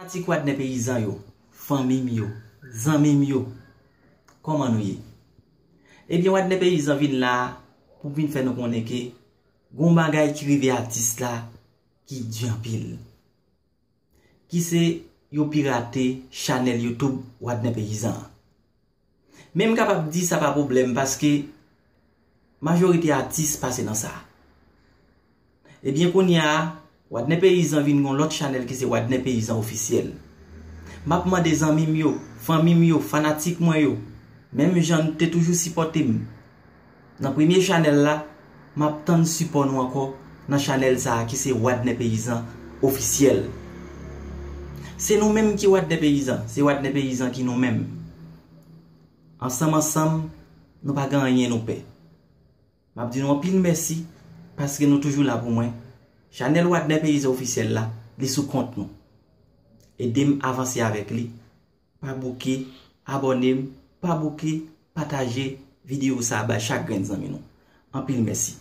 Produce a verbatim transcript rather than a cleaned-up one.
Fanatik Wadnè Peyizan yo, fanmi m yo, zanmi m yo, kòman nou ye? Ebyen, Wadnè Peyizan vin la pou vin fè nou konnen ke gon bagay ki rive atis la ki di anpil. Ki se yo pirate chanèl YouTube Wadnè Peyizan an. Men m kapab di sa pa pwoblèm paske majorite atis pase nan sa. Ebyen, kounye a, Wadnè Peyizan vin gon lòt chanèl ki se Wadnè Peyizan Ofisyèl. M ap mande zanmi m yo, fanmi m yo, fanatik mwen yo, menm jan nou te toujou sipòte m nan premye chanèl la, m ap tann sipò nou ankò nan chanèl sa a ki se Wadnè Peyizan Ofisyèl. Se nou menm ki Wadnè Peyizan, se Wadnè Peyizan ki nou menm. Ansanm ansanm, nou pa gen anyen nou pè. M ap di nou anpil mèsi paske nou toujou la pou mwen. Chanèl Wadnè Peyizan Ofisyèl la, li sou kont nou. Ede m avanse avèk li. Pa bouke abòne m, pa bouke pataje videyo sa a bay chak grenn zanmi nou. Anpil mèsi.